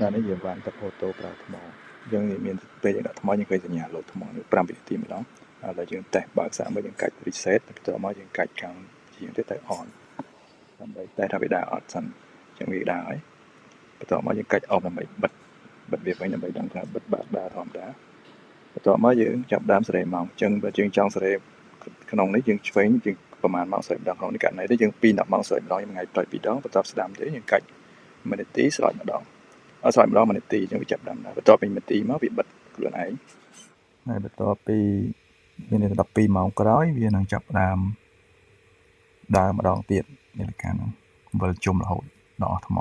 បាទនេះយើងបានទឹក auto ប្រើថ្មយើងមានពេលយើងដាក់ថ្មយើងឃើញសញ្ញាលោតថ្មនេះ5វិនាទីម្ដងឥឡូវយើងតេស្តបើកសាកមើលយើងកាច់ reset បន្ទាប់មកយើងកាច់ខាងជាងទៀតទៅ on ដើម្បីតេស្តថាវាដើរអត់សិនអញ្ចឹងវាដើរហើយបន្ទាប់មកយើងកាច់ off ដើម្បីបិទបិទវាវិញដើម្បីដឹងថាបិទបើកដើរធម្មតាបន្ទាប់មកយើងចាប់ដើមសេរីម៉ោងអញ្ចឹងបើយើងចង់សេរីក្នុងនេះយើងឆ្វេងយើងប្រហែលម៉ោងស្រីម្ដងក្នុងនេះករណីនេះយើង2 10ម៉ោងស្រីម្ដងមួយថ្ងៃផ្លាច់2ដងបន្ទាប់ស្ដាំទៀតយើងកាច់1នាទីស្រោចម្ដងអត់ស្រោចម្ដង1នាទីអញ្ចឹងវាចាប់ដើមដល់បន្ទាប់ពី1នាទីមកវាបិទខ្លួនឯងហើយបន្ទាប់ពីមាន12ម៉ោងក្រោយវានឹងចាប់ដើមដើរម្ដងទៀតនាឡិកាហ្នឹងវិលជុំរហូតដល់អស់ថ្ម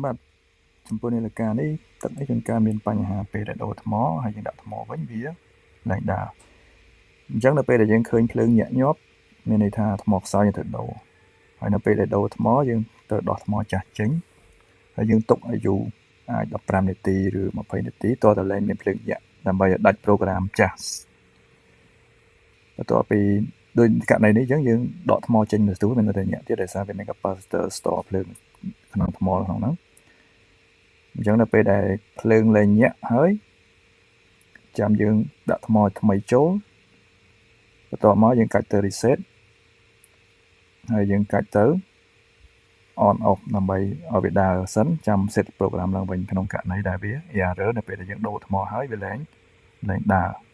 បាទចំពោះនាឡិកានេះទឹកនេះជួនកាលមានបញ្ហាពេលដែលដូរថ្មហើយយើងដាក់ថ្មវិញវាលែងដើរអញ្ចឹងនៅពេលដែលយើងឃើញភ្លើងញាក់ញាប់មានន័យថាថ្មខ្សោយយើងត្រូវដូរហើយនៅពេលដែលដូរថ្មយើងត្រូវដោះថ្មចាស់ចេញហើយយើងទុកឲ្យយូរអាច15នាទីឬ20នាទីតើតលែងមានភ្លើងញាក់ដើម្បីឲ្យដាច់ program ចាស់បន្ទាប់ពីដូចករណីនេះអញ្ចឹងយើងដកថ្មចេញមកស្ទូមានតែញាក់ទៀតដោយសារវាមាន capacitor store ភ្លើងក្នុងថ្មក្នុងហ្នឹងអញ្ចឹងនៅពេលដែលភ្លើងលែងញាក់ហើយចាំយើងដាក់ថ្មថ្មីចូលបន្ទាប់មកយើងកាច់ទៅ reset ហើយយើងកាច់ទៅ on off ដើម្បីឲ្យវាដើរសិនចាំ set program ឡើងវិញក្នុងករណីដែលវា error នៅពេលដែលយើងដូរថ្មហើយវាលែងលែងដើរ។